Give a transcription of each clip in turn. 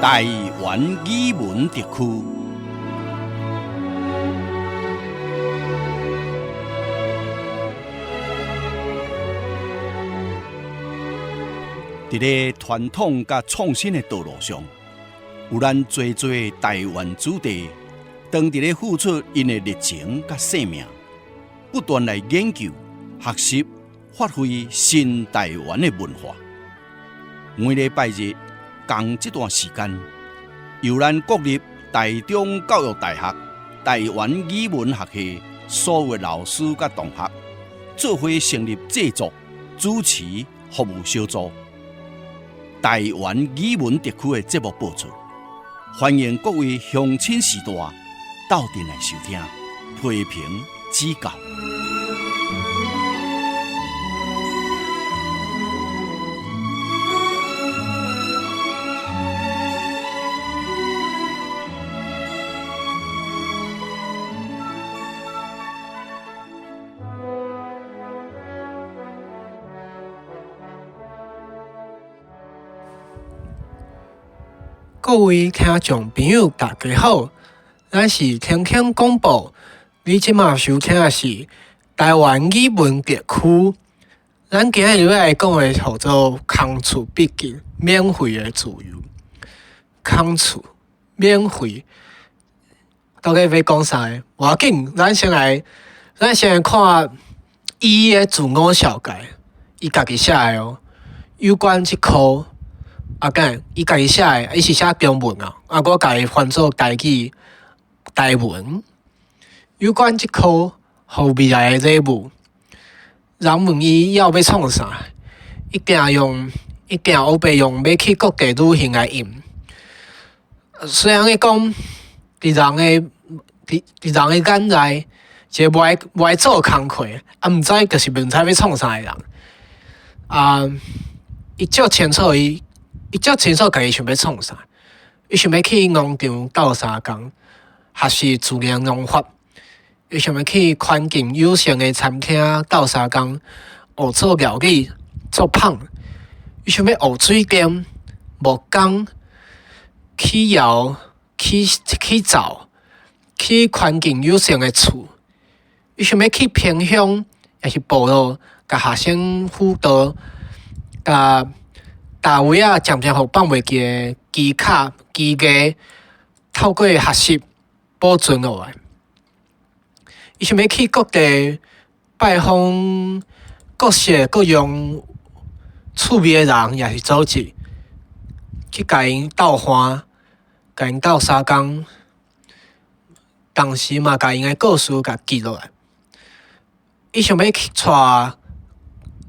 台灣語文特區。佇咧傳統佮創新的道路上，有咱濟濟台灣子弟，當佇咧付出𪜶的熱情佮生命，不斷來研究、學習、發揮新台灣的文化。每禮拜日仝這段時間，由咱國立台中教育大學台灣語文學系所有老師佮同學，做伙成立製作、主持服務小組。台灣語文特區的節目播出，歡迎各位鄉親序大鬥陣來收聽，批評指教。各位聽眾朋友，大家好，咱是天天廣播。你這馬收聽的是台灣語文特區。咱今日欲來講的號做空厝筆記，免費的自由。空厝免費，到底欲講啥？無要緊，咱先來看伊的自我紹介，伊家己寫的哦。有關這科。啊，敢伊家己寫的，伊是寫中文啊，啊，我共伊翻做台語、台文。有關這科，予未來的禮物。人問伊以後欲創啥，伊定烏白用欲去各地旅行來應。雖然伊講，佇人的眼內，一个無愛做工課，啊，毋知就是毋知欲創啥的人。啊，伊足清楚家己想欲創啥，伊想欲去農場鬥相共，學習自然農法。伊想欲去環境友善的餐廳鬥相共，學做料理、做麭。伊想欲學水電、木工、起窯、起灶、去環境友善的厝。伊想欲去偏鄉，抑是部落，共學生輔導，共大位仔漸漸予放袂記的技巧、技藝，透過學習保存落來。伊想欲去各地拜訪各式各樣趣味的人，抑是組織，去共𪜶鬥歡，共𪜶鬥相共，同時嘛，共𪜶的故事共記落來。伊想欲去帶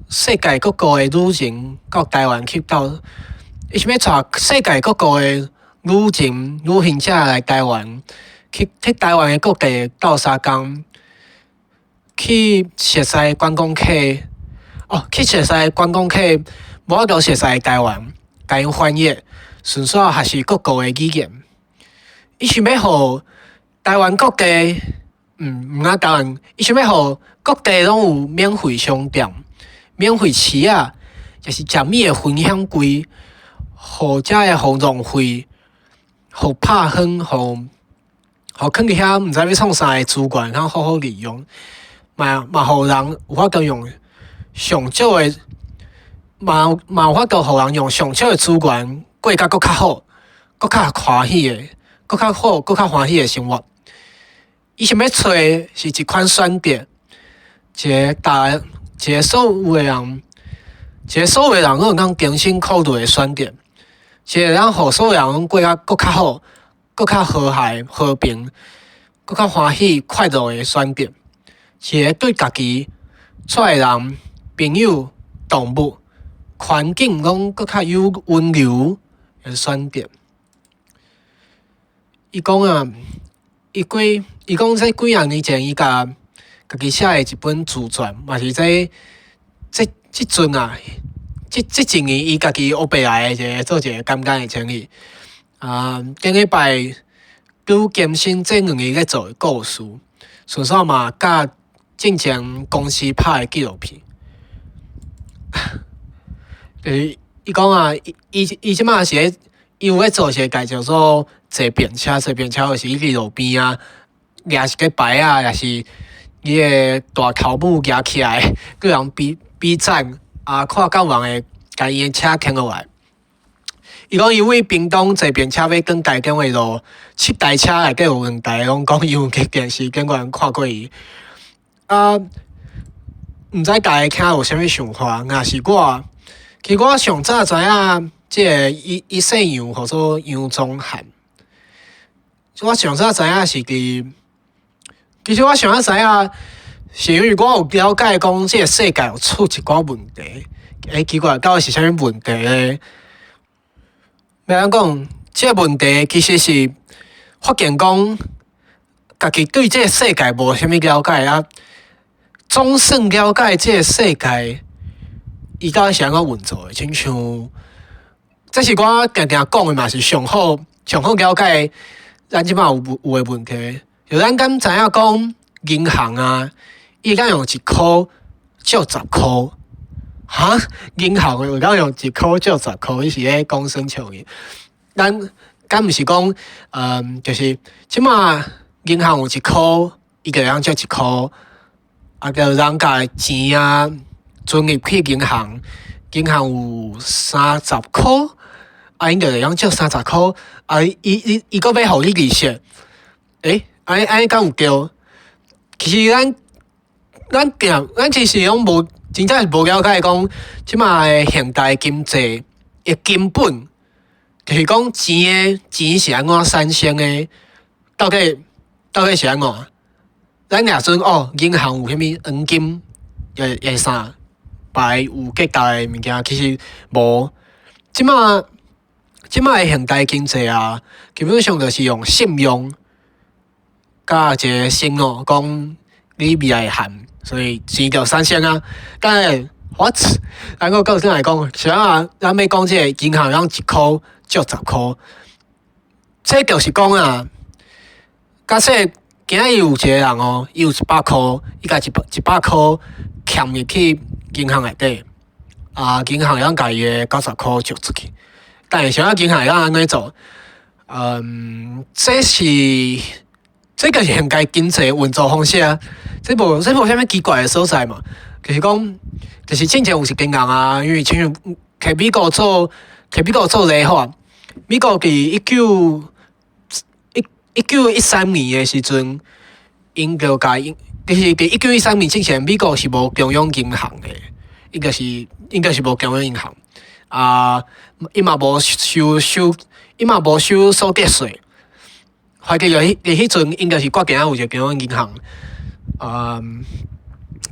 世界各國的旅人到台灣去鬥，伊想欲帶世界各國的旅人、旅行者來台灣，去台灣的各地鬥相共，去熟似觀光客，哦，去熟似觀光客無法度熟似台灣，共𪜶翻譯，順紲學習各國的語言。伊想欲予台灣各地，毋但台灣，伊想欲予各地攏有免費商店。免費市仔，抑是食物的分享櫃，予遮會予浪費，予拍荒，予囥佇遐毋知欲創啥的資源，通好好利用，嘛予人有法度用上少的，嘛有法度予人用上少的資源過甲閣較好、閣較歡喜的、閣較好、閣較歡喜的生活。伊想欲揣的是一款選擇，一个大。一个所有的人攏會當重新考慮的選擇，一个會當予所有人攏過甲閣較好、閣較和諧、和平、閣較歡喜、快樂的選擇，一个對家己、厝內人、朋友、動物、環境攏閣較有溫柔的選擇。伊講啊，伊講這幾若年前，伊共家己寫的一本自傳，嘛是這陣啊，這一年伊家己烏白來的一個做一個簡單的整理。啊，頂禮拜拄更新這兩日咧做的故事，順紲嘛佮進前公司拍的紀錄片。就是伊講啊，伊這馬是咧，伊有咧做一个代誌叫做坐便車，坐便車就是你佇路邊啊，掠一個牌仔，抑是你的大頭母舉起來，叫人比比讚，啊，看敢有人會共伊的車停落來。伊講伊為屏東坐便車欲轉台中的路，七台車內底有兩台攏講伊有佇電視頂懸看過伊。啊，毋知大家聽有啥物想法？若是我，其實我上早知影這个伊伊姓楊，號做楊宗翰。我上早知影是佇，其實我上早知影是因為我有了解講這个世界有出一寡問題。欸，奇怪，到底是啥物問題咧？欲按怎講，這个問題其實是發現講，家己對這个世界無啥物了解啊，總算了解這个世界，伊到底是按怎運作的，親像，這是我定定講的嘛，是上好上好了解咱這擺有有的問題。就咱敢知影講銀行啊，伊會當用一箍借十箍？哈？銀行會當用一箍借十箍？你是咧講耍笑去？咱敢毋是講，就是這擺銀行有一箍，伊就會當借一箍，啊，就人共錢啊存入去銀行，銀行有三十箍，啊，𪜶就會當借三十箍，啊，伊伊伊閣欲予你利息，欸，按呢按呢敢有對？其實咱咱定咱其實攏無真正是無了解講，這擺的現代經濟的根本，就是講錢的錢是按怎產生的，到底到底是按怎？咱若陣哦，銀行有啥物黃金，會會啥擺有價值的物件，其實無。這擺這擺的現代經濟啊，基本上就是用信用佮一个承諾，講你未來會還，所以錢就產生啊。但是 what？咱閣倒轉來講，是啊，咱欲講這个銀行用一箍借十箍，這就是講啊，假設今仔日有一个人哦，伊有一百箍，伊共一百一百箍欠入去銀行內底，啊，銀行會當共伊的九十箍借出去。但是啥物銀行會當按呢做？這是這個是現代經濟運作方式啊，這無這無啥物奇怪的所在嘛。就是講，就是進前有一間銀行啊，因為親像佇美國做，佇美國做立法，美國佇一九一一九一三年的時陣，𪜶就共𪜶，其實佇一九一三年之前，美國是無中央銀行的，應該是應該是無中央銀行。啊，伊嘛無收收，伊嘛無收所得稅。反正就彼佇彼陣，應該是決定有一個中央銀行，啊，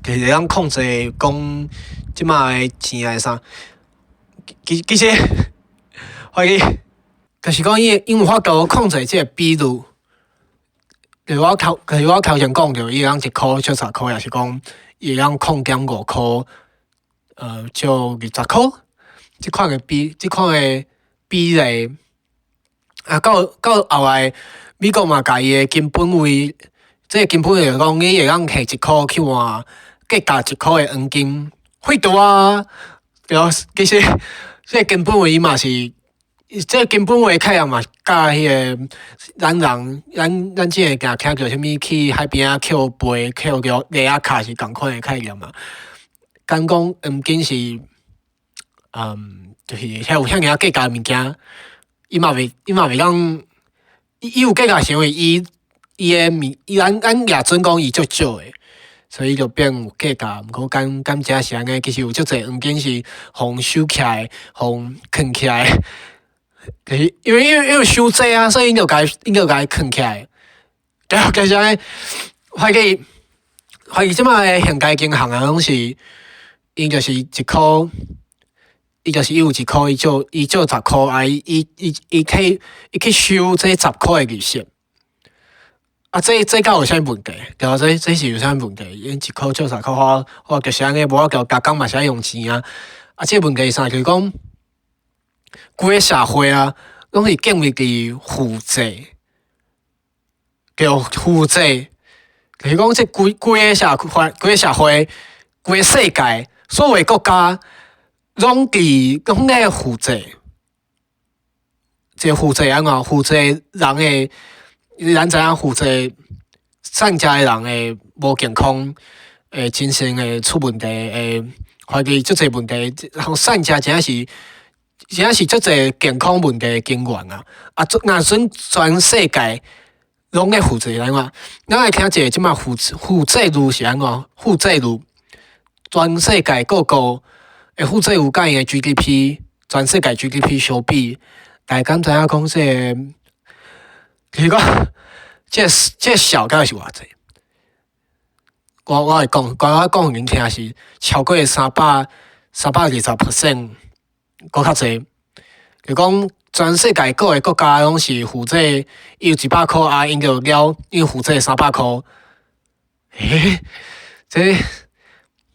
就是會當控制講這擺的錢來啥。其其實，懷疑就是講伊𪜶有法度控制這个比率。就是我頭，就是我頭前講著，伊會當一箍借十箍，抑是講伊會當控減五箍，借二十箍。這款的比，這款的比例，啊，到到後來，美國嘛共伊的金本位，這个金本位就是講，你會當摕一箍去換價值一箍的黃金，廢掉啊！對，其實這个金本位伊嘛是，這个金本位概念嘛是佮彼个咱人，咱咱之前定聽著啥物去海邊仔抾貝、抾著螺仔殼是仝款的概念嘛。敢講黃金是，就是遐有遐爾仔價值的物件，伊嘛袂，伊嘛袂當，伊伊有價值是因為伊伊的物，伊咱咱也準講伊足少的，所以就變有價值。毋過敢敢真是按呢？其實有足濟黃金是予人收起來，予人囥起來。就是因為因為因為傷濟啊，所以𪜶就共𪜶就共伊囥起來。對，就是按呢，反正反正這擺的現代銀行啊，攏是𪜶就是一箍。伊就是伊有一箍，伊借伊借十箍，啊！伊伊伊伊去伊去收這十箍的利息。啊，這這敢有啥物問題？對啊，這這是有啥物問題？𪜶一箍借十箍，我我就是按呢，無法度逐工嘛是愛用錢啊。啊，這個問題是啥？就是講，規个社會啊，攏是建立佇負債，叫負債，就是講這規規个社會、規个社會、規个世界，所有國家攏佇攏咧負債。這個負債按怎？負債人的，咱知影負債散食的人會無健康，會精神會出問題，會懷疑足濟問題。然後散食真正是足濟健康問題的根源啊！啊，若準全世界攏咧負債按怎？咱來聽一下這擺負債率是按怎？負債率，全世界各國的負債率佮𪜶的 GDP，全世界 GDP 相比，大家敢知影講這個？其實講，這個數到底是偌濟？我會講，我講予恁聽是超過320%，閣較濟。就講全世界各个國家攏是負債，伊有100箍啊，𪜶就了，𪜶負債300箍。欸？這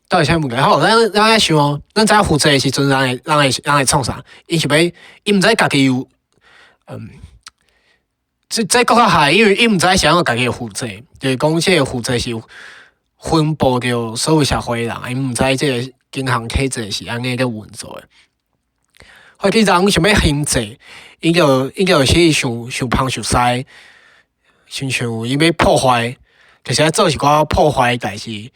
到底啥物問題？好，咱愛想哦，咱知影負債的時陣，人會創啥？伊想欲，伊毋知家己有，這閣較害，因為伊毋知是按怎家己會負債，就是講這個負債是分布著所有社會的人，𪜶毋知這個銀行體制是按呢咧運作的。或者人想欲還債，伊就去想想芳想西，親像伊欲破壞，就是愛做一寡破壞代誌，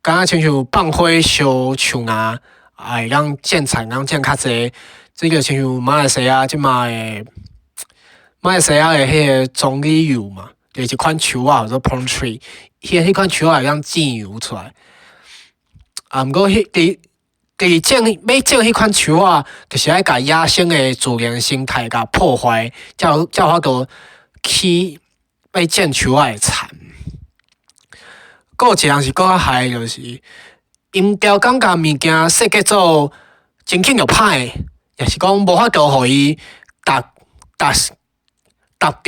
敢若親像放火燒樹林，啊會當減產，當減較濟。這個親像馬來西亞這馬的馬來西亞的彼個棕櫚油嘛，就是一款樹仔叫做 palm tree，彼款樹仔會當製油出來。啊，毋過彼佇佇種欲種彼款樹仔，就是愛共野生的自然生態共破壞，才有法度起欲種樹仔的田。閣有一項是閣較害，就是𪜶刁工共物件設計做真緊就歹，抑是講無法度予伊達到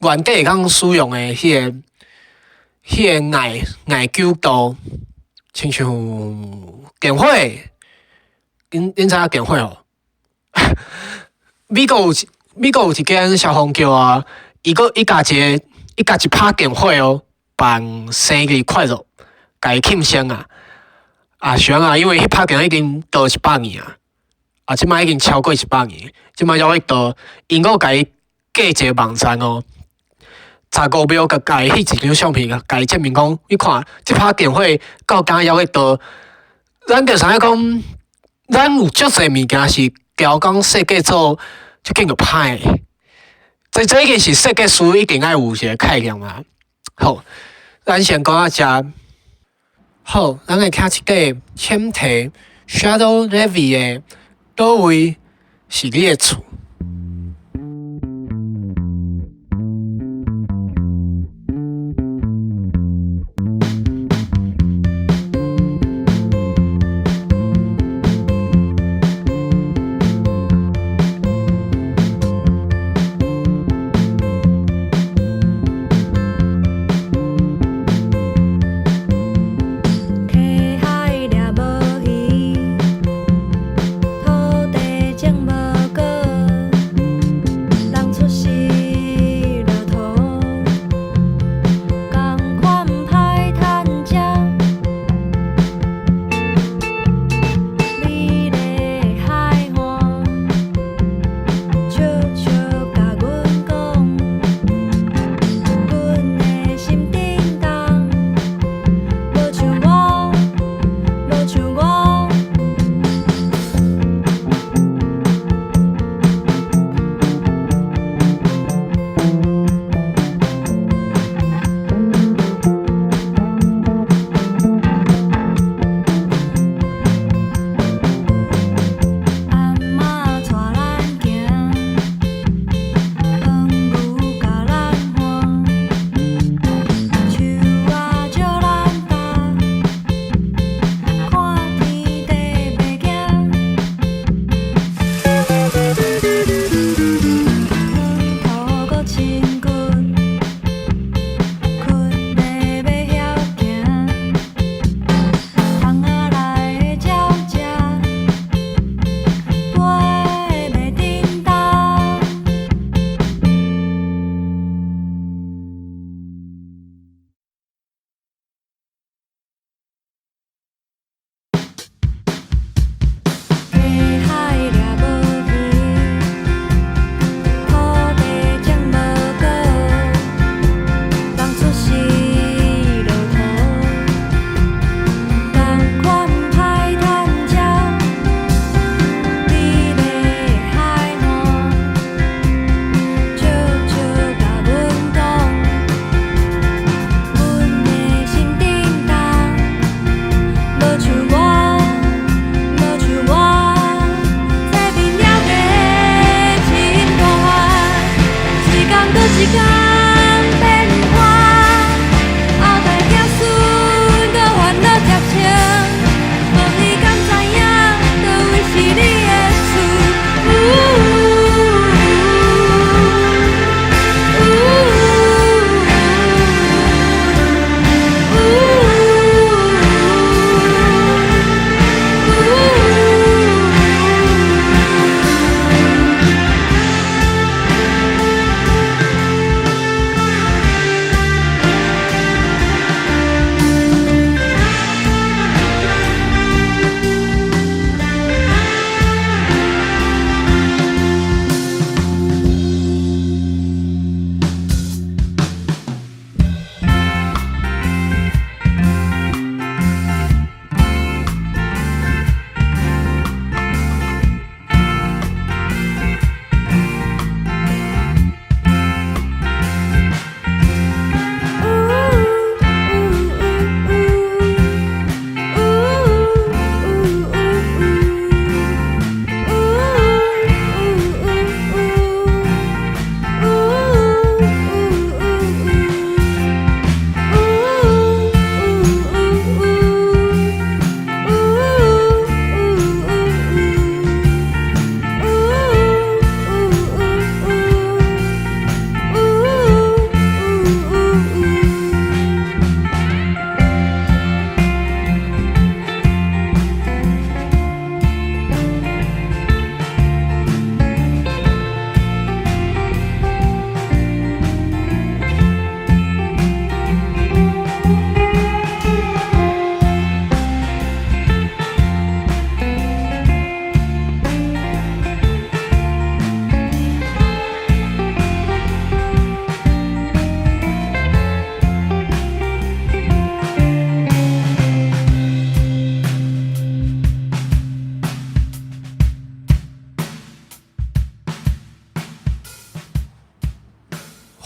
原底會當使用的彼個耐久度，親像電火，恁知影電火無？美國有一間消防局啊，伊閣伊共一个伊共一拍電火哦，辦生日快樂，共伊慶生啊！啊，是按怎？因為彼拍電火已經倒100年啊，啊，這擺已經超過一百年，這擺猶咧倒，𪜶閣共伊架一個網站哦，15秒共伊翕一張相片，共伊證明講，你看這拍電火到今猶咧倒，咱就知影講，咱有足濟物件是刁工設計做足緊就歹的，這已經是設計師一定愛有一個概念啊。好，咱先講到遮。好，咱來聽一個淺提 Shadow Levy 的《佗位是你的厝》。溪海掠無魚，土地種無果。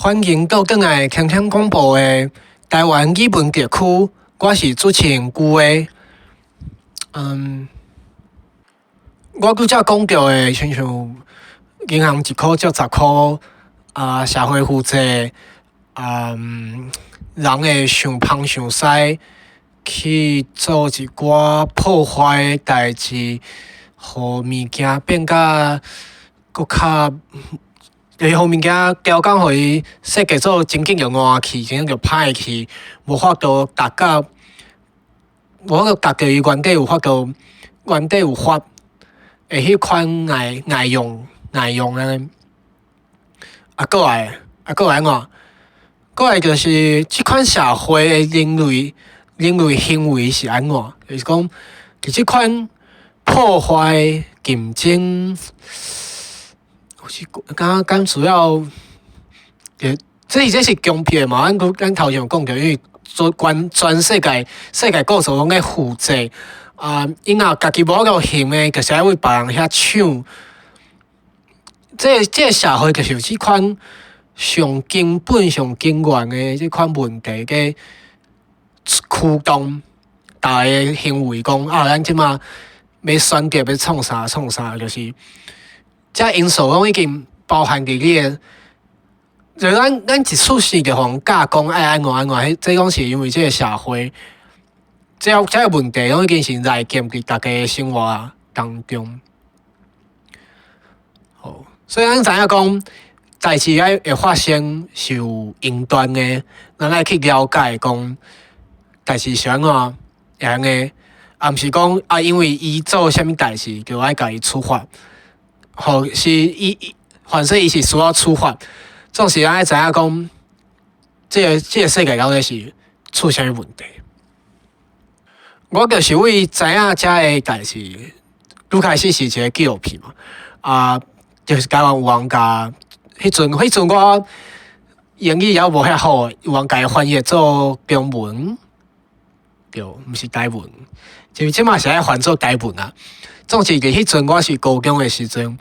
歡迎倒轉來傾聽廣播的台灣語文特區，我是主持人顧威。我拄才講著的，親像銀行1箍借10箍，啊，社會負債，啊，人會想芳想西去做一寡破壞的代誌，予物件變甲閣較。就是予物件刁工予伊設計做情景就爛去，情景就歹去，無法度達到，無法度達到伊原底有法度，原底有法的彼款耐用耐用按呢。啊，閣來，啊，閣來按怎？閣來就是這款社會的人類行為是按怎？就是講，佇這款破壞競爭。是敢敢需要，這是強迫嘛？咱頭前有講著，因為全世界各處攏咧負債，啊，𪜶若家己無法度還的，就是愛為別人遐搶。這個社會就是有這款上根本、上根源的這款問題佇驅動逐家行為，講啊，咱這馬欲選擇欲創啥創啥，就是這因素攏已經包含佇你的，就咱一出世就予人教講愛按怎按怎，彼這攏是因為這个社會，這個問題攏已經是內建佇逐家的生活當中。好，所以咱知影講，代誌愛會發生是有因端的，咱愛去了解講，代誌是按怎樣的，啊，毋是講啊，因為伊做啥物代誌就愛共伊處罰。吼，是伊伊，反正伊是需要處罰。總是咱愛知影講，這個世界到底是出啥物問題。我就是為知影這个代誌，愈開始是一个紀錄片嘛，啊，就是台灣有人共，彼陣我英語猶無遐好，有人共伊翻譯做中文，對，毋是台文，就這馬是愛翻做台文啊。總之，佇彼陣我是高中的時陣，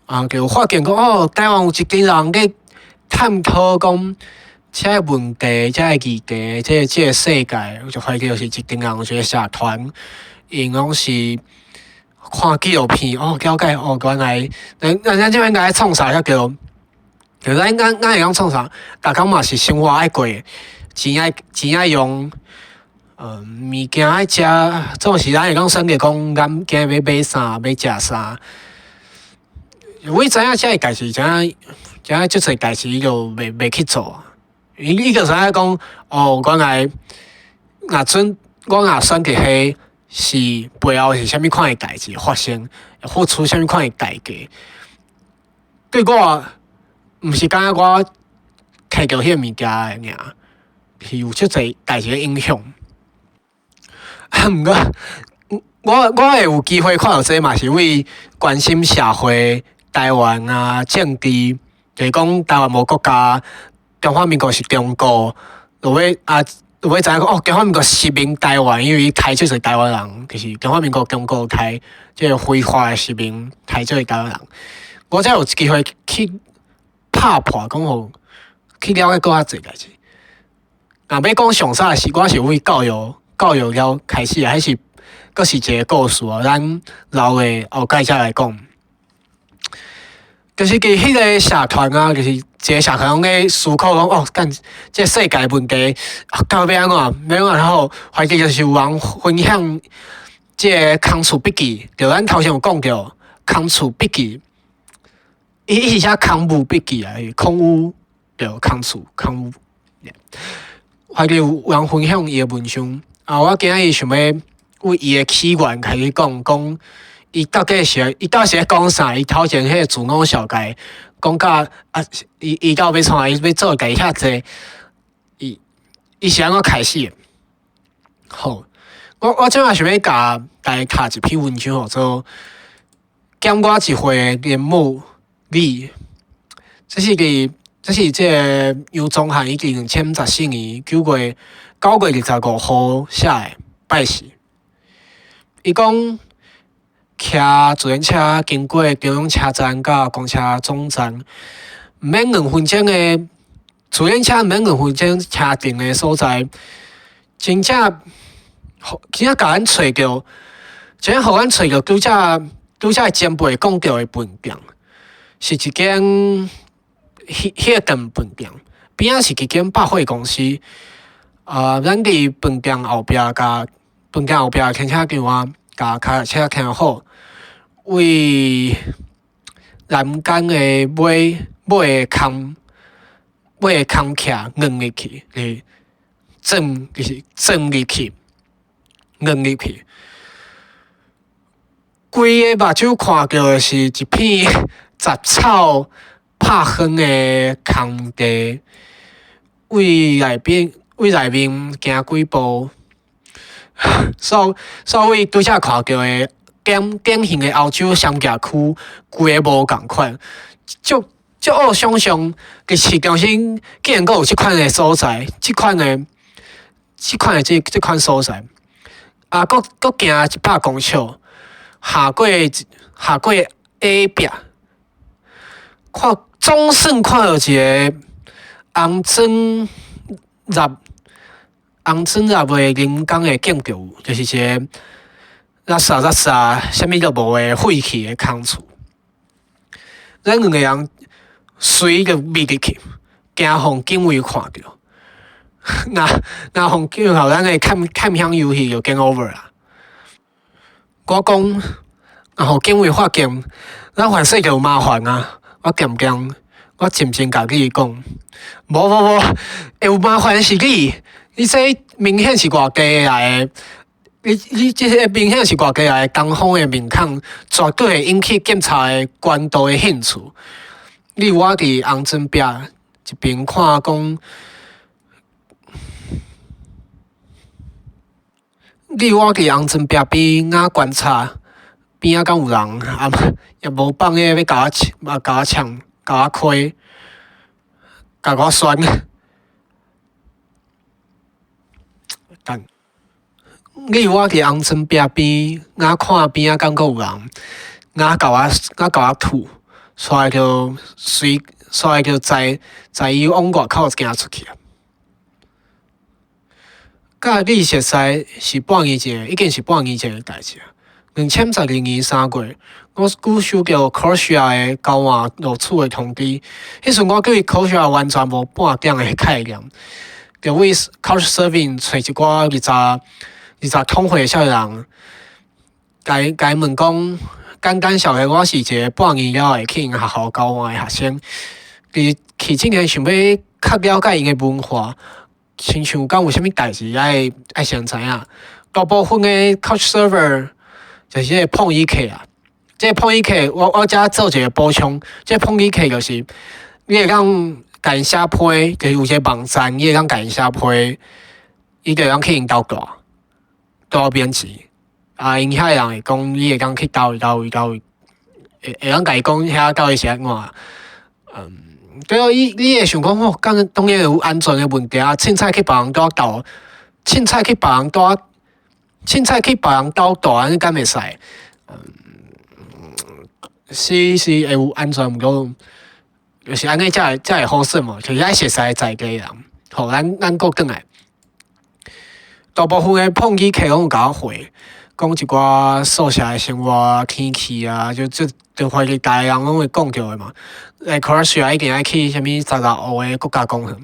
啊，就發現講哦，台灣有一群人咧探討講這个問題、這个議題、這個世界，就發現就是一群人有一個社團，𪜶攏是看紀錄片哦，了解哦，原來咱這擺該創啥才叫，就咱會曉創啥？逐工嘛是生活愛過，錢愛用。物件愛食，總是咱會當選擇講，咱今日欲買啥，欲食啥。阮知影這个代誌，知影足濟代誌，伊就袂去做啊。伊就知影講，哦，原來若準我若選擇彼是背後是啥物款的代誌發生，付出啥物款的代價。對我，毋是干焦我摕著彼个物件爾，是有足濟代誌的影響。啊，毋過我會有機會看著這嘛，是為關心社會、台灣啊、政治，就是講台灣無國家，中華民國是中國，落尾啊，落尾知影講哦，中華民國殖民台灣，因為伊刣足濟台灣人，就是中華民國中國刣這个非法的殖民刣足濟台灣人，我才有機會去拍破，講予去了解閣較濟代誌。若欲講上早是，我是為教育。教育了開始，彼是閣是一个故事哦。咱留下後蓋才來講。就是佇彼个社團啊，就是一个社團攏咧思考講哦，幹這世界問題到尾按怎，欲按怎較好？反正就是有人分享這个空厝筆記，就咱頭前有講著空厝筆記，伊是寫空屋筆記啊，空屋對，空厝空屋。反正有人分享伊的文章。啊！我今仔日想欲為伊的起源開始講，講伊到底是伊到底是咧講啥？伊頭前彼个自我紹介講甲啊，伊到欲創啥？伊欲做家己遐濟，伊是按怎開始的？好，我這馬想欲共大家讀一篇文章，號做減我一歲的嚴母你，這是這个楊宗翰伊佇2014年9月25號寫的拜四。伊講騎自行車經過中央車站佮公車總站，毋免2分鐘的自行車毋免浪費這種車停的所在，真正，真正共咱揣著，真正予咱揣著拄才拄才前輩講著的飯店，是一間彼頓飯店，邊仔是一間百貨公司。啊，咱佇飯店後壁共飯店後壁停車場啊，共跤踏車停好，位欄杆的尾尾的空尾的空隙鑽入去，是鑽就是鑽入去，鑽入去。規个目睭看著的是一片雜草拍昏的空地，位內邊位內面行幾步，所所以拄才看著的典典型的歐洲商業區，規个無仝款，足足惡想像佇市中心竟然閣有這款的所在，這款的這款的這這款所在，啊，閣閣行100公尺，下過下壁，看總算看著一个紅磚入紅磚入的人工的建築物，就是一个垃圾垃圾，啥物都無的廢棄的空厝。咱兩个人隨就覕入去，驚予警衛看著。若若予警衛咱的探探險遊戲就 game over 啦。我講，若予警衛發現，咱凡勢就有麻煩啊！我恬恬，我靜靜共你講，無無無，會有麻煩是你，你這明顯是外地來的，你你這个明顯是外地來的東方的面孔，絕對會引起警察的高度的興趣。你我佇紅磚壁一邊看講，你我佇紅磚壁邊仔觀察，邊仔敢有人，啊也無放個欲共我嘛共我嗆，共我虧，共我酸。等，你我佇紅磚壁邊仔看邊仔敢閣有人，仔共我仔共我吐，煞來就隨煞來就載載伊往外口行出去啊。佮你熟似是半年前，已經是半年前的代誌啊。2012年3月，我拄收著 Coursera 的交換錄取的通知。彼陣我對 Coursera 完全無半點的概念，就為 Couchsurfing 揣一寡二十通歲的少年人，共共問講，簡單曉得我是一个半年了會去𪜶學校交換的學生。佇去之前想欲較了解𪜶的文化，親像敢有啥物代誌愛愛先知影。大部分的 Couchsurfer 就是彼个碰椅客啊，這个碰椅客，我我遮做一个補充，這个碰椅客就是你會當共𪜶寫批，就是有一个網站，你會當共𪜶寫批，伊就會當去𪜶兜住，住免錢。啊，𪜶遐人會講，你會當去佗位佗位佗位，會會當共伊講遐到底是按怎。嗯，對哦，伊你會想講吼，敢當然有安全的問題啊，凊彩去別人兜住，凊彩去別人兜。凊彩去別人兜住，按呢敢會使？嗯，是是會有安全，毋過就是按呢才會才會好耍嘛，就是愛熟似在地人。好，咱咱閣轉來，大部分的碰椅客攏有共我回，講一寡宿舍的生活、天氣啊，就這就懷疑逐个人攏會講著的嘛。來 Croatia 一定愛去啥物16湖的國家公園。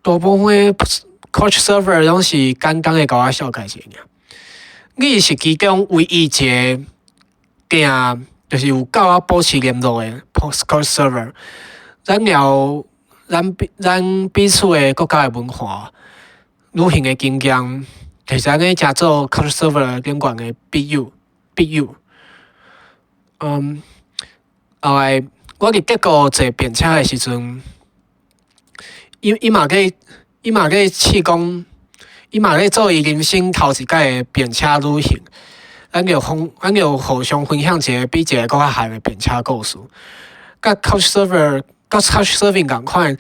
大部分的 Couchsurfer 攏是簡單的共我紹介者爾。你是其中唯一一个定，就是有佮我保持聯絡的 Couchsurfer。咱聊咱彼咱彼此的國家的文化、旅行的經驗，其實按呢誠做 Couchsurfer 頂懸的筆友筆友。嗯，後來我佇德國坐便車的時陣，伊伊嘛咧伊嘛咧試講，伊嘛咧做伊人生頭一擺的便車旅行。咱就分，咱就互相分享一个比一个閣較嫻的便車故事。佮 Couchsurfer，佮 Couchsurfing 仝款，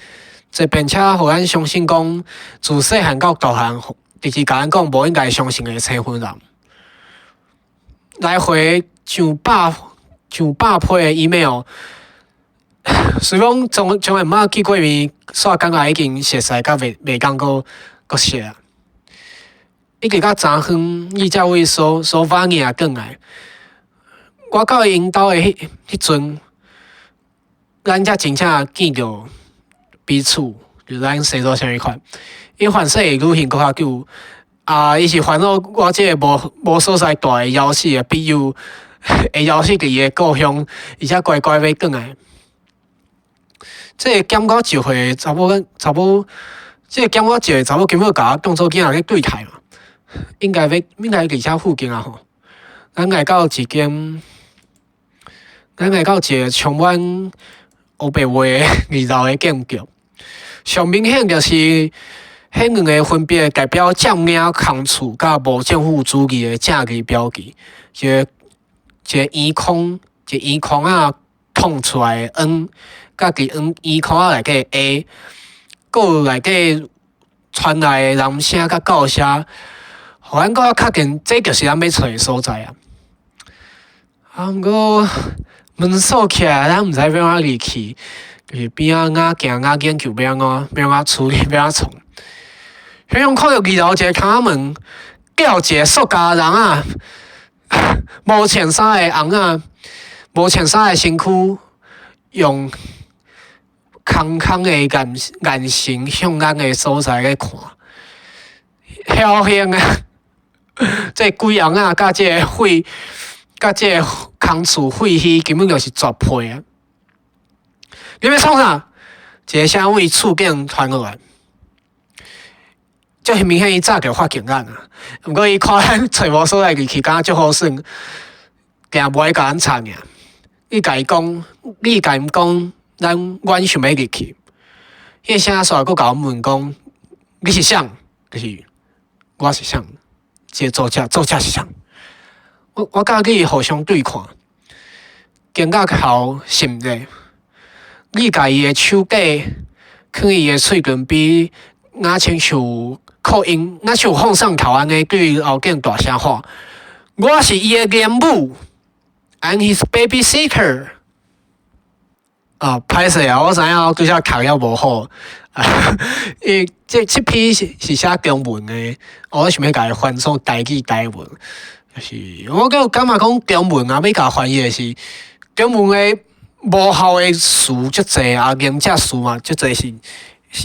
坐便車予咱相信講，自細漢到大漢，直直共咱講無應該相信的生分人。來回上百上百批的 email，雖講從來毋捌見過面，煞感覺已經熟似甲袂當閣熟啊。一直到昨昏，伊才為蘇斯洛維尼亞轉來。我到𪜶兜的彼陣，咱才真正見著彼此，就咱生做啥物款。伊凡勢會旅行閣較久，啊，伊是煩惱我這个無所在蹛會枵死的筆友，會枵死佇伊的故鄉，伊才乖乖欲轉來。這个減我一歲的查某查某，這个減我一歲的查某根本共我當做囝仔咧對待嘛。應該佇遮附近啊吼。咱來到一个充滿烏白話的二樓的建築。上明顯就是彼兩个分別代表佔領空厝佮無政府主義的正義標記，一個圓框，一個圓框仔捅出來的 N，佮佇圓圓框仔內底 A，閣有內底傳來的人聲佮狗聲，予咱閣較確定，這就是咱欲揣的所在啊！啊，毋過門鎖起來，咱毋知欲按怎入去，就是邊仔咬行咬研究欲按怎處理，欲按怎創。彼種看著二樓一个窗仔門，吊一个塑膠人仔，無穿衫的翁仔，無穿衫的身軀，用空空的眼神向咱的所在咧看，僥倖啊！這个鬼翁仔佮這个廢，佮這个空厝廢墟根本就是絕配啊！你欲創啥？一个聲對厝頂傳落來，足明顯伊早就發現咱啊！毋過伊看咱揣無所在入去，感覺足好耍，定無愛共咱插爾。你共𪜶講，阮想欲入去。彼个聲煞閣共阮問講：你是啥？就是我是啥？這個作者是啥？我佮你互相對看，驚訝後心熱。你共伊的手底，囥伊的喙唇邊，若親像擴音，若像放送頭按呢，對伊後頸大聲喊：我是伊的養母，I'm his babysitter。啊，歹勢啊！我知影我拄才讀了無好，伊這篇是寫中文的，我想欲共伊翻做台語台文，就是我閣感覺講中文啊，欲共翻譯的是中文的無效的詞足濟啊，凝結詞嘛足濟是，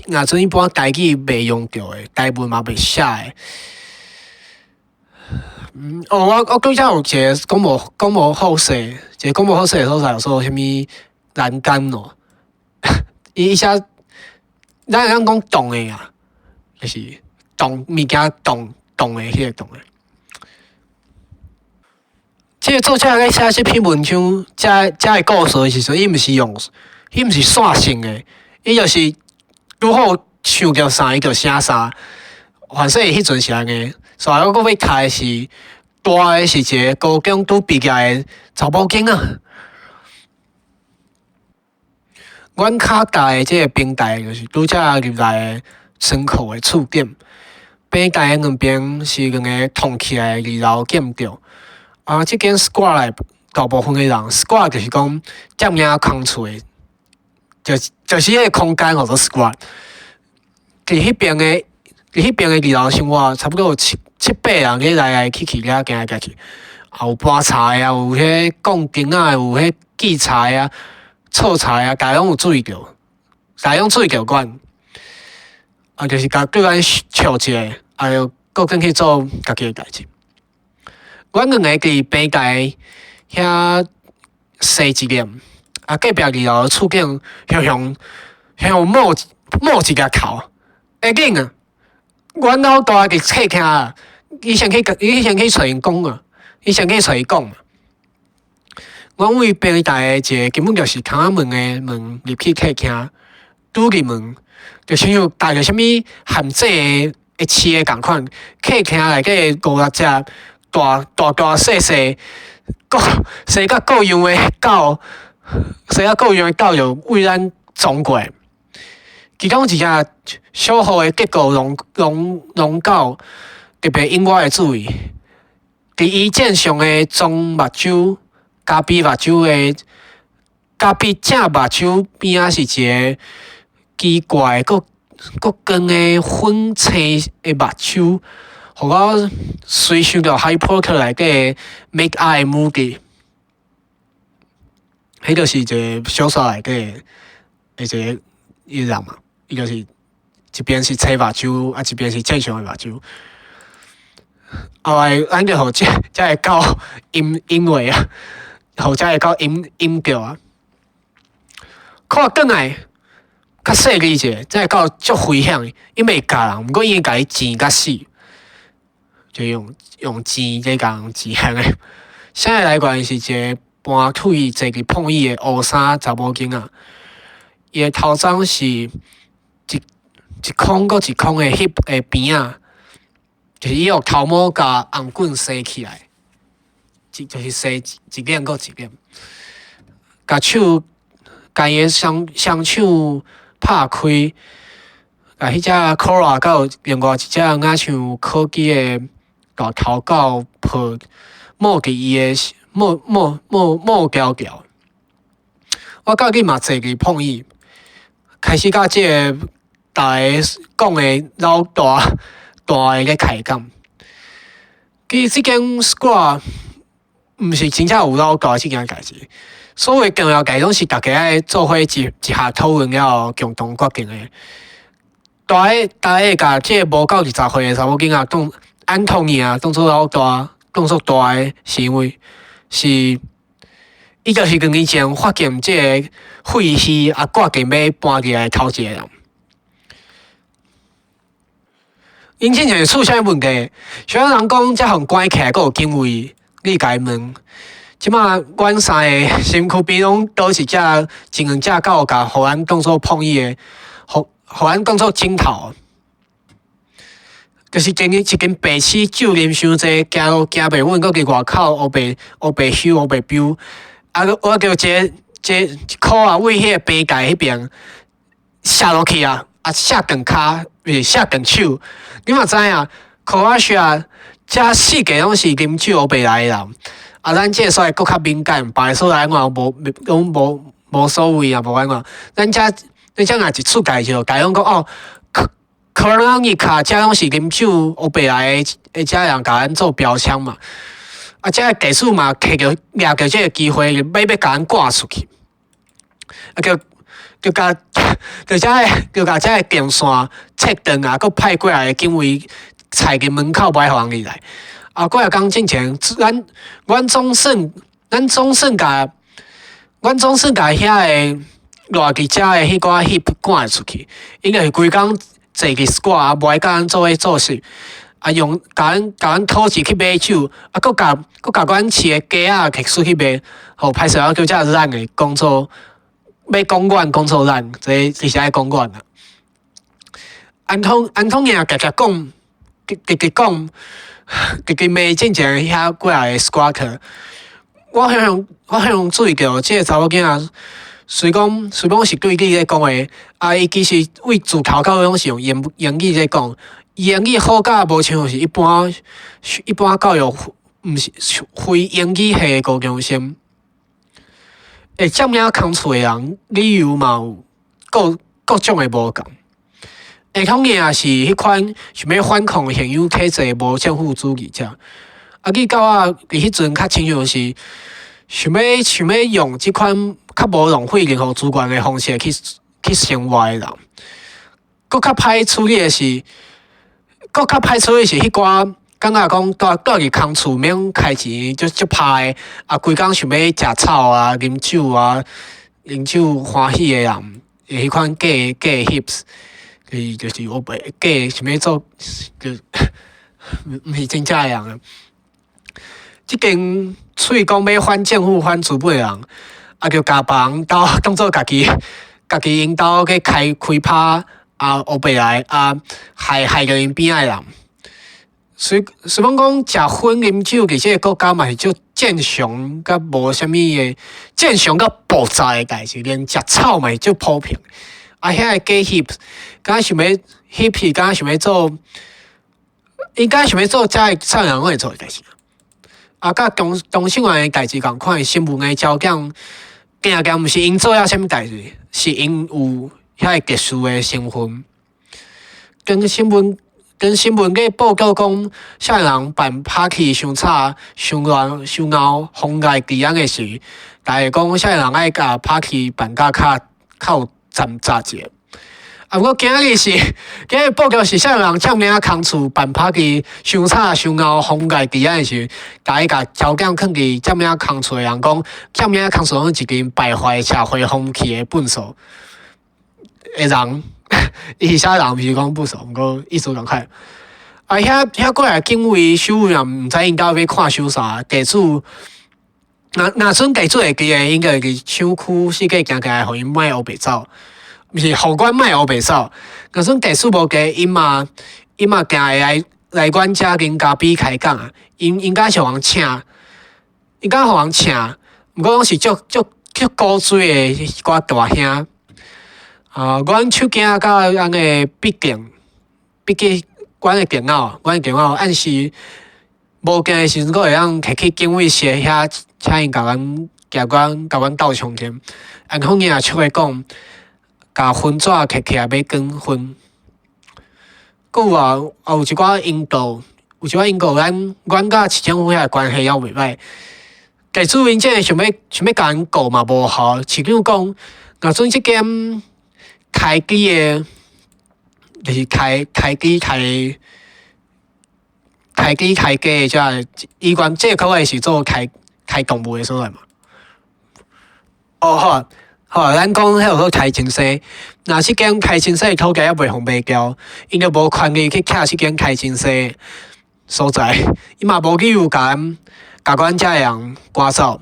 若陣一般台語袂用著的，台文嘛袂寫的。哦，我拄才有一个講無好勢，一个講無好勢的所在，有說啥物欄杆哦，伊寫咱會當講動的啊，就是動物件動動的彼个動的。這个作者咧寫這篇文章，這个故事的時陣，伊毋是線性的，伊就是拄好想著啥，伊就寫啥。反正伊彼陣是按呢，所以我閣欲讀的是，大的是一个高中拄畢業的查某囝仔。阮跤踏的這个平台，就是拄才入來的倉庫的厝頂。平台的兩邊是兩个銅起來的二樓建築。啊，這間 squat 內大部分的人，squat 就是講佔領空厝的，就是彼个空間號做 squat。佇彼邊的二樓生活，差不多有七八人咧來來去去遐行來行去，啊有搬柴啊，有彼鋼筋仔，有彼锯柴啊、錯柴啊，逐个攏有注意著，逐个攏注意著阮。啊，就是共對阮笑一下，啊，又閣轉去做家己的代誌。阮兩个佇平台遐踅一念，啊，隔壁二樓厝頂雄雄雄冒一个頭，會緊啊！阮老大佇客廳啊，伊先去揣𪜶講啊，伊先去揣伊講。阮對平台的一个根本就是窗仔門的門入去客廳，拄入門就親像踏著啥物陷阱的刺的仝款，客廳內底五六隻大大細細各生甲各樣的狗，生甲各樣的狗就對咱衝過來。其中一隻小號的德國狼狗特別引我的注意，佇伊正常的裝目睭、咖啡目睭的咖啡正目睭邊仔是一个奇怪閣閣光的粉青的目睭，予我隨想著哈利波特內底的 Mad-Eye Moody，彼就是一个小說內底的一个伊人嘛，伊就是一邊是青目睭，啊一邊是正常的目睭。後來咱就予這个狗陰陰話啊，予這个狗陰陰叫啊。看轉來較細膩者，這个狗足危險，伊袂咬人，毋過伊會共你糋甲死，就用糋咧共人糋按呢。啥个來源是一个盤腿坐佇碰椅的烏衫查某囡仔，伊的頭鬃是一孔閣一孔的翕的邊仔，就是伊用頭毛共紅棍梳起來，就是梳一點閣一點，共手共伊的雙手拍開，共彼隻 Cora 閣有另外一隻敢像柯基的大頭狗抱摸佇伊的摸摸摸摸牢牢。我家己嘛坐佇碰椅，開始佮這个逐个講的老大大的咧開講。其實這間 squat 毋是真正有老大這件代誌，所謂重要代誌攏是逐家愛做伙一一下討論了後共同決定的。大家大家共這个無夠20歲的查某囡仔當安東尼啊當做老大，當做大的，是因為是伊就是兩年前發現這个廢墟啊，決定欲搬入來頭一个人。𪜶進前是出啥物問題？啥人講才予關起來，閣有警衛？你共伊問。這馬阮三个身軀邊攏佗一隻一兩隻狗，共予咱當做碰椅的，予咱當做枕頭。就是一間白痴酒啉傷濟，行路行袂穩，閣佇外口烏白烏白搝烏白飆，啊！我叫這一箍仔對彼个邊界彼邊摔落去啊！啊，摔斷跤，毋是摔斷手。你嘛知影，克羅埃西亞遮四界攏是啉酒烏白來的人，啊，咱這个所在閣較敏感，別个所在按怎無攏無所謂啊，無按怎。咱遮若一出代誌，大家攏講哦，可能伊卡遮攏是啉酒烏白來的，遮人共咱做標籤嘛。啊，遮个地主嘛，摕著掠著這个機會，欲共咱趕出去。啊，叫就共就遮个就共遮个電線切斷啊，閣派過來的警衛踩佇門口，無愛予人入來。啊，幾仔工進前，阮總算共遐个賴佇遮的彼寡翕趕出去。𪜶就是規工坐佇 squat，無愛佮咱做伙做事，啊用共咱討錢去買酒，啊，閣共阮飼的雞仔摕出去賣，予歹勢，我叫遮咱的講做，欲講阮講做咱，這其實愛講阮啊。安東尼啊，常常講，直直講，直直罵進前遐幾仔个 squatter。我向向注意著，這个查某囡仔，雖講是對你咧講話，啊，伊其實對自頭到尾攏是用英語咧講，伊英語好甲無像是一般教育，毋是非英語系的高中生。會佔領空厝的人，理由嘛有各種的無仝。下統嘅也是彼款想欲反抗現有體制的無政府主義者。啊，去到啊，佇彼陣較親像是想欲用這款較無浪費任何資源的方式去生活的人。閣較歹處理的是彼寡感覺講蹛佇空厝免開錢足足歹的，啊，規工想欲食草啊、啉酒啊、啉酒歡喜的人，彼款假假 hips，伊就是烏白假想欲做，就毋是真正的人啊。這間喙講欲反政府、反資本的人，啊，就共別人兜當做家己𪜶兜去開開趴，啊，烏白來啊，害著𪜶邊仔的人。雖講食薰啉酒佇這个國家嘛是足正常，佮無啥物的正常佮爆炸的代誌，連食草嘛是足普遍。啊，遐个假 hips，敢若想欲 hippie，敢若想欲做，𪜶敢若想欲做遮个啥人攏會做的代誌。啊，佮同性戀的代誌仝款，新聞的焦點，定定毋是𪜶做了啥物代誌，是𪜶有遐个特殊的身份。當新聞咧報告講，少年人辦 party 傷吵、傷亂、傷𠢕、妨礙治安的時，大家講少年人愛共 party 辦甲較有摠雜者。啊，毋過今日報告是少年人佔領空厝辦 party 傷吵、傷𠢕、妨礙治安的時，共伊共焦點囥佇佔領空厝的人講，佔領空厝攏是一群敗壞社會風氣的糞埽的人。伊是寫人，毋是講糞埽，毋過意思仝款。啊，遐過來警衛守衛也毋知𪜶到尾看守啥，地主若準地主會記的，應該會記廠區四界行行來，予𪜶莫烏白走，毋是，予阮莫烏白走。若準地主無記，𪜶嘛定會來阮遮啉咖啡開講啊。𪜶敢是予人請，𪜶敢予人請，毋過攏是足足足古錐的一寡大兄。啊，阮手囝佮阮的畢竟，畢竟阮的電腦按時無見的時陣，閣會當摕去警衛室遐，請𪜶共阮舉阮共阮鬥充電。安福也出來講，共分紙摕起來欲轉分。閣有啊，也有一寡引導，有一寡引導，阮佮市政府遐關係猶袂䆀。地主𪜶這個想欲共𪜶告嘛無效，市長講，若準這間開機的，就是開機開機的這個醫院，這個較早是做開動物的所在嘛。哦，好啊，好啊，咱講彼個開清西，若這間開清西的土地猶未予賣掉，𪜶就無權利去拆這間開清西所在，伊嘛無理由共阮遮的人趕走，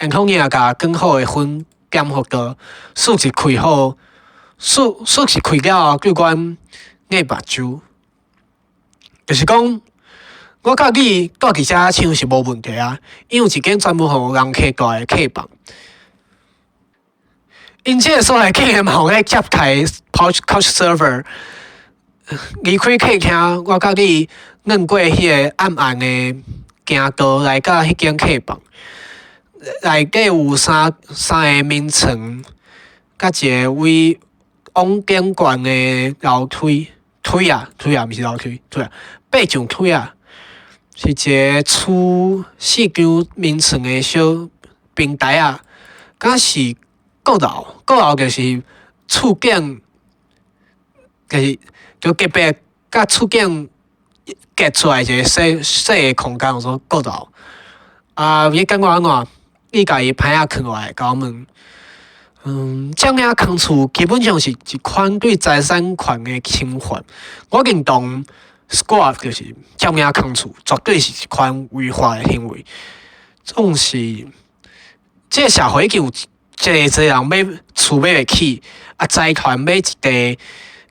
因可能也共捲好的粉減幅度，術一開好，術一開了後，叫阮眼目睭，就是講，我佮你住佇遮親像是無問題啊，因為有一間專門予人客住的客房。𪜶這個所在竟然嘛予咧接待 couch surfer，離開客廳，我佮你轉過彼個暗暗的行道來到彼間客房，內底有三個眠床，佮一個位往頂懸的樓梯，梯仔，梯仔，毋是樓梯，梯仔，爬上梯仔，是一個儲四張眠床的小平台仔，敢是閣樓，閣樓就是厝頂，就是隔壁佮厝頂隔出來一個細細的空間，叫做閣樓。啊，你感覺按怎？你共伊牌仔囥落來，共我問。佔領空厝基本上是一款對財產權的侵犯。我認同 squat 就是佔領空厝，絕對是一款違法的行為。總是，這個社會已經有濟濟人買厝買袂起，啊，財團買一塊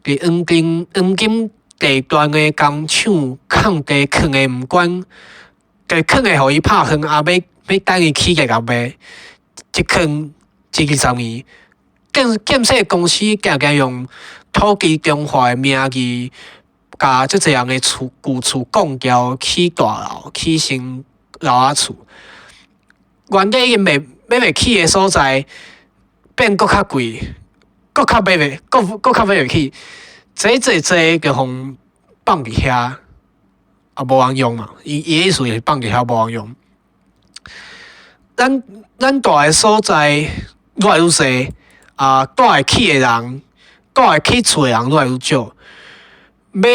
佇黃金地段的工廠空地囥的毋管，地囥的予伊拍風，啊，欲等伊起價共賣，一囥一二十年。建設公司定定用土地重劃的名義，共足濟人的厝舊厝降掉，起大樓，起新樓仔厝。原價已經買袂起的所在，變閣較貴，閣較買袂起。這濟濟就予放佇遐，啊無人用嘛。伊的意思是放佇遐無人用。咱住的所在愈來愈濟，啊，住會起的人，住會起厝的人愈來愈少。買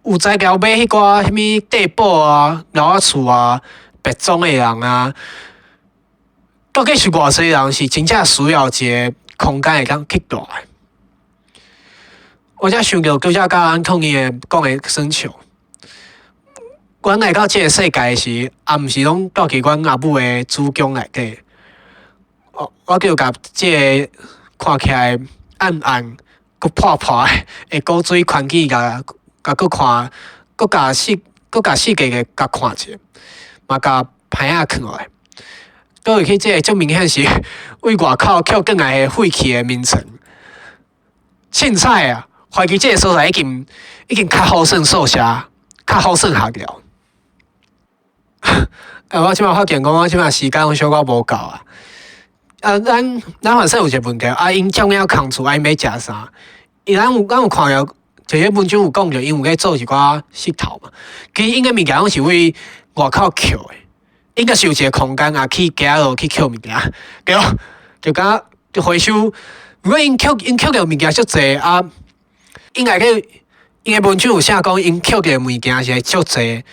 有才調買彼寡啥物地堡啊、樓仔厝啊、別莊的人啊，到底是偌濟人是真正需要一個空間會當去住的？我才想著拄才佮安東尼的講的耍笑。阮來到這個世界時，也毋是攏住佇阮阿母的子宮內底。我叫共這個看起來暗暗、閣破破的古錐環境，共閣看，閣共四界个共看一下，嘛共牌仔囥落來。倒入去這個足明顯是為外口抾轉來的廢棄的眠床。凊彩啊，懷疑這個所在已經較好耍宿舍，較好耍學校。欸，我這擺發現講，我這擺時間小可無夠啊。啊，咱反正有一个問題，啊，𪜶佔了空厝，啊，𪜶欲食啥？伊咱有看著，這個文章有講著，𪜶有咧做一寡穡頭嘛。其實𪜶个物件攏是為外口抾的，應該是有一個空間啊，去街仔路去抾物件，對，就敢就回收。毋過𪜶抾著物件足濟啊，應該去𪜶个文章有寫講，𪜶抾著物件是足濟。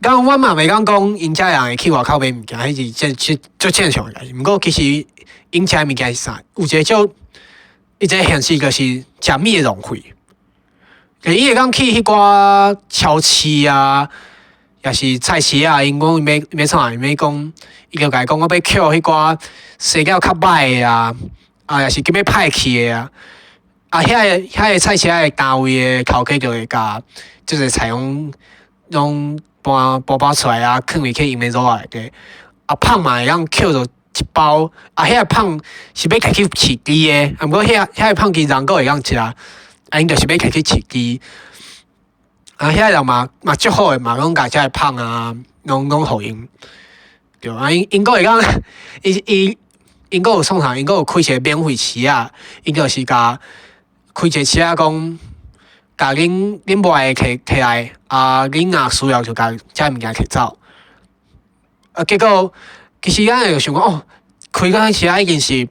敢阮嘛袂當講𪜶遮人會去外口買物件，彼是正足足正常的代誌。毋過其實𪜶食的物件是啥？有一個足，一個現實就是食物的浪費。伊會當去彼寡超市啊，抑是菜市啊，𪜶講欲欲創啥？欲講，伊就共伊講我欲抾彼寡生了較䆀的啊，啊，抑是欲歹去的啊。啊，遐个菜市仔的單位的頭家就會共這个菜攏搬搬搬出來啊，囥入去𪜶的爐仔內底。啊，麭嘛會當抾著一包，啊，遐個麭是欲摕去飼豬的，啊，毋過遐個麭其實人閣會當食，啊，𪜶就是欲摕去飼豬。啊，遐個人嘛足好的，嘛攏共遮個麭啊，攏予𪜶。對，啊，𪜶閣會當，伊𪜶閣有創啥？𪜶閣有開一個免費市仔，𪜶就是共開一個市仔講，共恁無愛的摕摕來，啊，恁若需要就共遮物件摕走。啊，結果其實咱會想講，哦，開個市仔已經是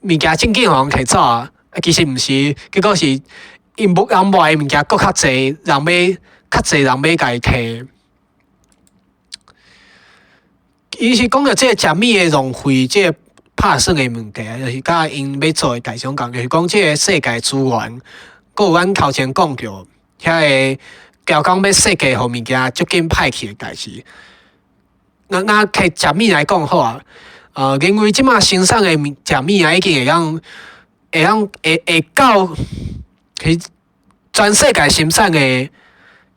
物件正經予人摕走啊，啊，其實毋是，結果是𪜶無人無愛的物件閣較濟，人欲較濟人欲共伊摕。伊是講著這個食物的浪費，這個拍算的問題啊，就是佮𪜶欲做的代誌共，就是講這個世界資源，閣有阮頭前講著遐個交工欲設計予物件足緊歹去的代誌。若摕食物來講好啊，認為這馬生產的物食物啊，已經會當會到去全世界生產的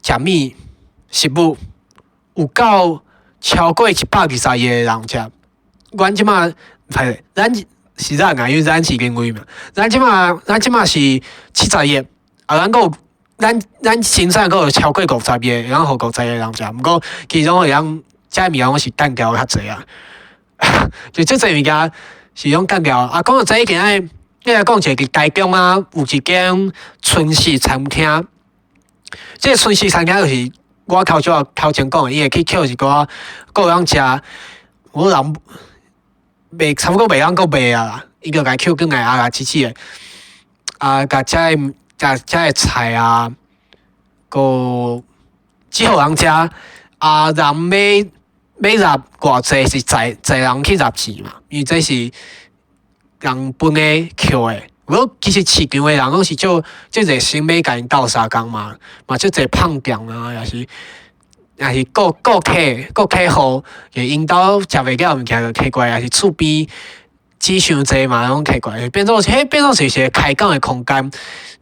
食物食物有夠超過120億個人食。阮這馬歹，咱是咱啊，因為咱是認為嘛，咱這馬是70億，啊，咱閣有咱生產閣有超過50億，會當予50億人食。毋過其實攏會當，這物件攏是單調較濟啊，就這濟物件是攏單調。啊，講到這已經愛，你來講一個佇台中啊，有一間春食餐廳。這個春食餐廳就是我頭前講的，伊會去抾一寡，閣會當食，有人賣差不多袂曉閣賣啊啦，伊就共抾轉來啊，共煮煮的，啊，共遮个菜啊，閣煮予人食，啊，人欲納偌濟是載人去納錢嘛，因為這是人分的抾的。毋過其實市場的人攏是足足熱心欲共𪜶鬥相共嘛，嘛足濟麭店啊，抑是顧客戶，就𪜶兜食袂了物件就摕過來，抑是厝邊紙傷濟嘛，攏摕過來，變做是一個開講的空間，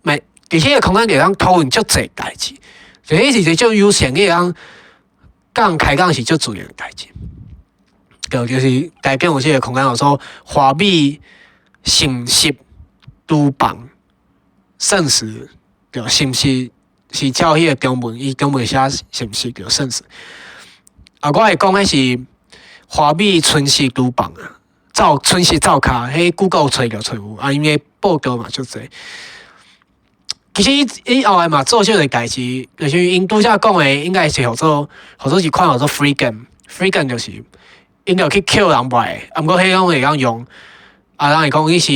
嘛佇彼個空間就會當討論足濟代誌，就彼是一個足友善，你會當佮人開講是足自然的代誌。就是台中有這個空間叫做華美盛食廚房，盛食對，是毋是是照彼個中文？伊中文寫是毋是叫盛食？啊，我會講彼是華美春食廚房啊，灶春食灶跤，彼 Google 揣就揣有，啊，𪜶的報道嘛足濟。其實伊後來嘛做這個代誌，就是𪜶拄才講的，應該是號做一款號做 free game，free game 就是𪜶就去抾人賣，啊，毋過彼攏會當用，啊，人會講伊是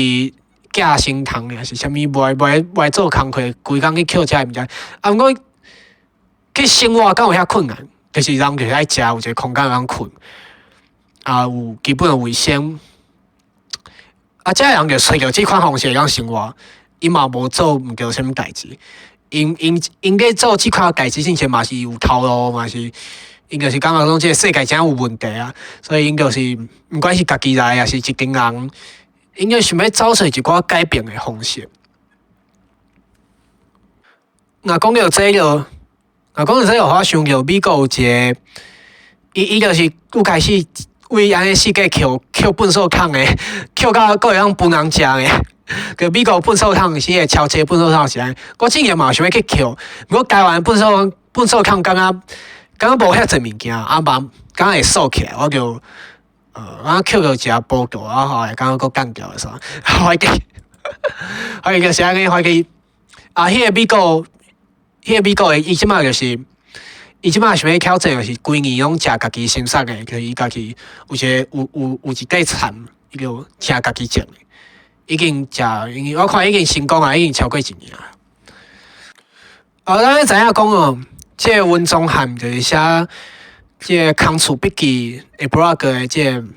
寄生蟲，抑是啥物，無愛做工課，規工去抾遮个物件，啊，毋過去生活敢有遐困難？就是人就是愛食，有一個空間通睏，啊，有基本的衛生，啊，遮个人就揣著這款方式會當生活，伊嘛無做毋著啥物代誌，𪜶咧做這款代誌之前嘛是有頭路，嘛是𪜶就是感覺講這個世界真有問題啊，所以𪜶就是毋管是家己來，抑是一群人，𪜶就想欲走出一寡改變的方式。若講著這個，我想著美國有一個，伊就是有開始為按呢四界抾抾糞埽桶的，抾到閣會當分人食的。佮美國糞埽桶是個超濟糞埽桶是按呢，我之前嘛有想欲去抾，毋過台灣糞埽桶感覺無遐濟物件，啊嘛感覺會鎖起來，我就我抾著一下報告啊，後來感覺閣干掉啥，懷記，懷記就是按呢，懷記啊，彼個美國的，伊這擺想欲挑戰，就是規年攏食家己生產的，就是伊家己有一个有一塊田，伊就食家己種的，已經食，因為我看已經成功啊，已經超過一年啊。啊，咱知影講哦，這個溫宗漢就是寫這個《空厝筆記》的 blog 的這個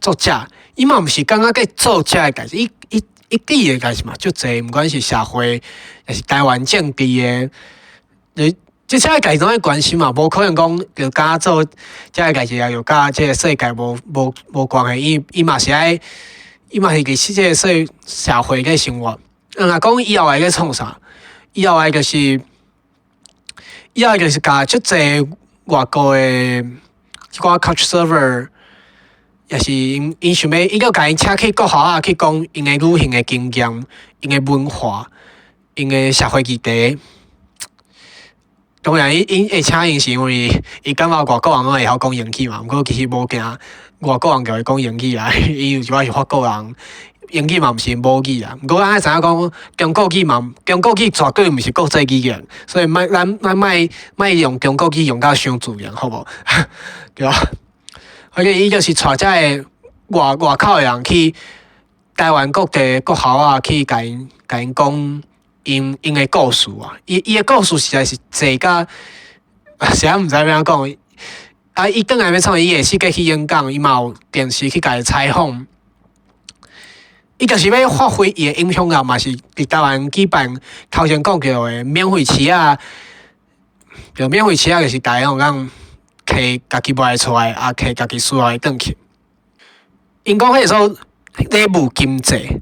作者，伊嘛毋是感覺去做這个代誌，伊記的代誌嘛足濟，毋管是社會，抑是台灣政治的，你這些代誌攏愛關心嘛，無可能講就敢做這个代誌啊，又佮這個世界無關係，伊嘛是佇這個社會咧生活。若講伊後來咧創啥？伊後來就是共足濟外國的一寡 couch surfer，也是𪜶想欲，伊閣共𪜶請去國校仔去講𪜶的旅行的經驗、𪜶的文化、𪜶的社會議題。當然，𪜶會請𪜶是因為伊感覺外國人攏會曉講英語嘛，毋過其實無驚外國人就會講英語啊，伊有一寡是法國人，英語嘛毋是𪜶母語啊。毋過咱愛知影講，中國語絕對毋是國際語言，所以莫咱咱莫莫用中國語用甲傷自然，好無？對吧？而且伊就是帶遮个外口的人去台灣各地國校仔去共𪜶講𪜶的故事啊。伊的故事實在是濟甲，實在毋知欲按怎講。啊，伊轉來欲創，伊會四界去演講，伊嘛有定時去共採訪。伊就是欲發揮伊的影響力，嘛是佇台灣舉辦頭前講著的免費市仔，著免費市仔就是逐家攏會當摕家己無愛出來，啊，摕家己需要的轉去。𪜶講彼個說禮物經濟，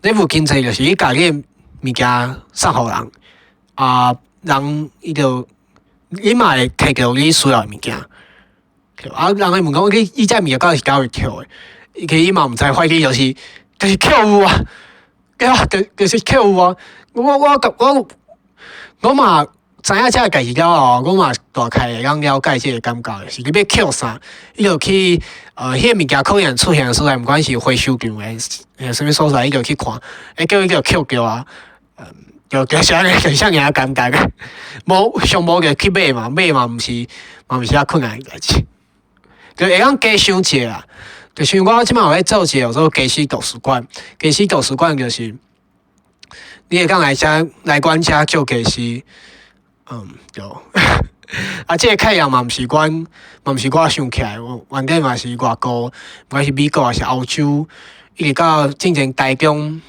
禮物經濟就是你共你的物件送予人，啊，人伊就你嘛會摕著你需要的物件。啊，人會問講你這物件到底是佗位抾的？伊其實伊嘛毋知，懷疑就是抾有啊，對啊，就是抾有啊。我嘛知影這个代誌了後，我嘛大概會當了解這个感覺，是你欲抾啥，你就去彼個物件可能出現的所在，毋管是回收場的，啥物所在，你就去看，欸，叫伊就抾著啊，就是按呢，就是遮爾仔簡單。無上無就去買嘛，買嘛毋是遐困難的代誌。就會當加想一下啦，就像我這擺有咧做一个叫做家私圖書館，家私圖書館就是你會當來遮來阮遮借家私，對。啊，這個概念嘛毋是我想起來，原底嘛是外國，毋管是美國抑是歐洲，一直到進前台中，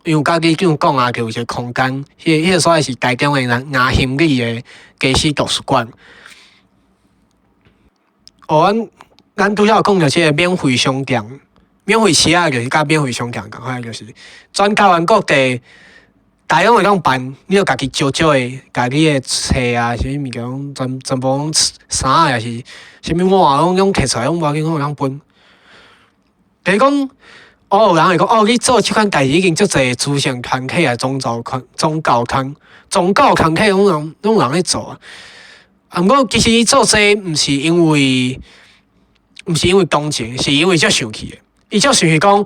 因為家己講講啊，就有一個空間，彼個所在是台中的林興里的家私圖書館。哦，咱拄才有講著這個免費商店，免費市仔就是佮免費商店仝款，就是全台灣各地，逐家攏會當辦，你著家己招招的，共你的冊啊，啥物物件攏全部攏衫啊，抑是啥物碗攏摕出來，攏無要緊，攏會當分。就是講，哦，有人會講，哦，你做這款代誌已經足濟慈善團體啊，宗教團體攏有人咧做啊。啊，毋過其實伊做這毋是因為同情，是因為足生氣的。伊足生氣講，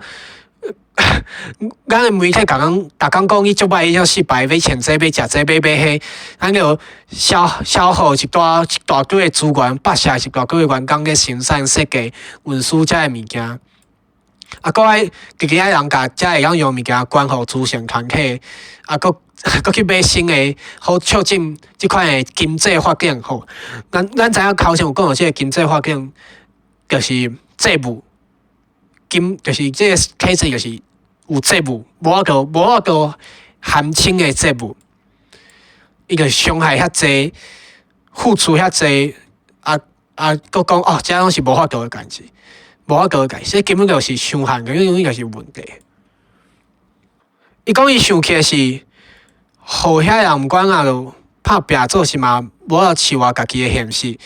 咱的媒體逐工逐工講伊足歹，伊足失敗，欲穿這欲食這欲買彼，咱就消耗一大堆的資源，剥削一大堆的員工去生產設計、運輸遮的物件。啊，閣愛直直愛人共遮會曉用物件捐予慈善團體，啊，閣去買新的，好促進這款的經濟發展吼。咱知影頭前有講著這个經濟發展，就是債務，金就是這个體制就是有債務，無法度還清的債務，伊就傷害遐濟，付出遐濟，啊，閣講哦，這攏是無法度的代誌，無法度的代誌，這根本就是傷害，根本就是有問題。伊講伊生氣的是，予遐人毋管啊，就拍拚做啥嘛，無法度飼活家己的現實。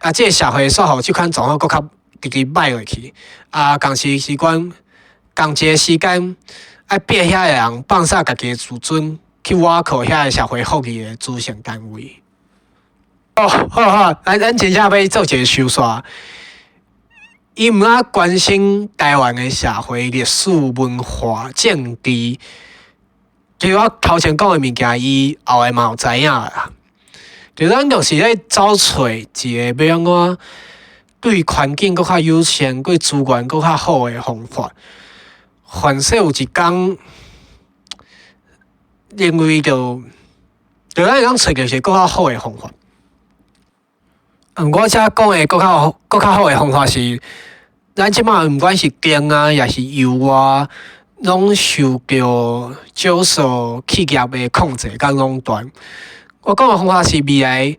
啊，這个社會煞予這款狀況閣較直直歹落去。啊，同一個時間，愛逼遐个人放捨家己的自尊，去倚靠遐个社會福利的慈善單位。哦，好好，咱真正欲做一个收煞。伊毋但關心台灣的社會、歷史、文化、政治，其實我頭前講的物件，伊後來嘛有知影啦。就咱就是咧走揣一個欲按怎對環境閣較友善、對資源閣較好的方法。凡勢有一工認為著，就咱會當揣著一個閣較好的方法。我遮講的閣較好的方法是，咱這擺毋管是電啊，抑是油啊，攏受著少數企業的控制佮壟斷。我講的方法是未來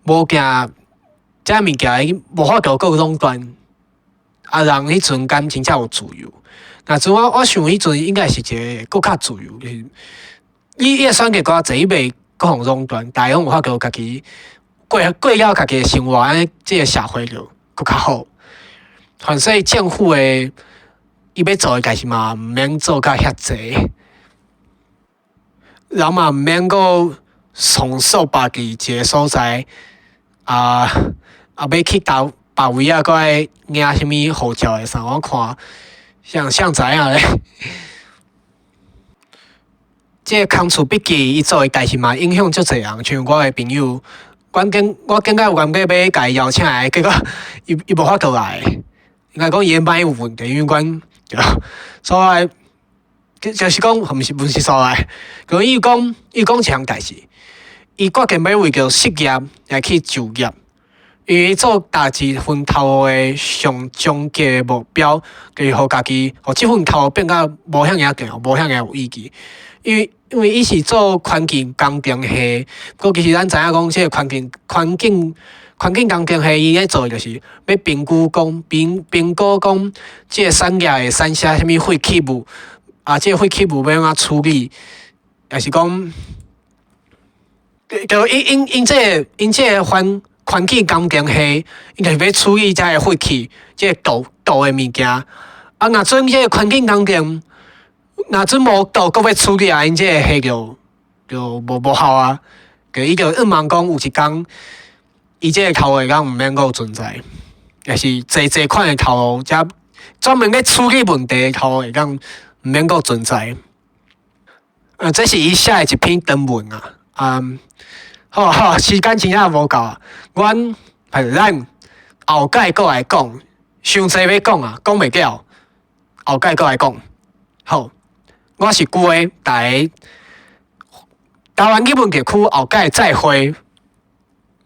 無驚這物件無法度閣壟斷，啊人彼陣敢真正有自由。若陣我想彼陣應該是一個閣較自由，就是你會選擇閣較濟，伊袂閣予壟斷，大家攏有法度家己過過了家己的生活，按呢這个社會就閣較好。反正政府的伊欲做的代誌嘛，毋免做甲遐濟，人嘛毋免閣從數百佇一个所在，啊，欲去佗別位啊，閣愛領啥物護照的啥，我看啥啥知影咧。這个空厝筆記伊做的代誌嘛，影響足濟人，像我的朋友，阮頂擺有感覺欲共伊邀請來，結果伊無法度來，應該講伊的麥有問題，因為阮對所以就是講，毋是所來，講伊講一項代誌，伊決定欲為著失業來去就業，因為伊做逐一份頭路的上終極的目標，就是予家己，予這份頭路變甲無遐爾仔重要，無遐爾仔有意義。因為伊是做環境工程系，閣其實咱知影講，這个環境工程系伊咧做的就是欲評估講，這个產業會產生啥物廢棄物，啊，這个廢棄物欲按怎處理，抑是講，就𪜶這个環境工程系，𪜶就是欲處理這个廢棄，這个毒毒的物件。啊，若準這个環境工程，若準無毒，閣欲處理啊，𪜶這个系就無效啊。就伊就向望講有一工，伊這个頭路會當毋免閣有存在，抑是濟濟款的頭路，遮專門咧處理問題的頭路會當毋免閣存在。這是伊寫的一篇長文啊。啊，好好，時間真正無夠啊。阮係咱後擺閣來講，傷濟欲講啊，講袂了。後擺閣來講。好，我是舊的，大家台灣語文特區後擺再會。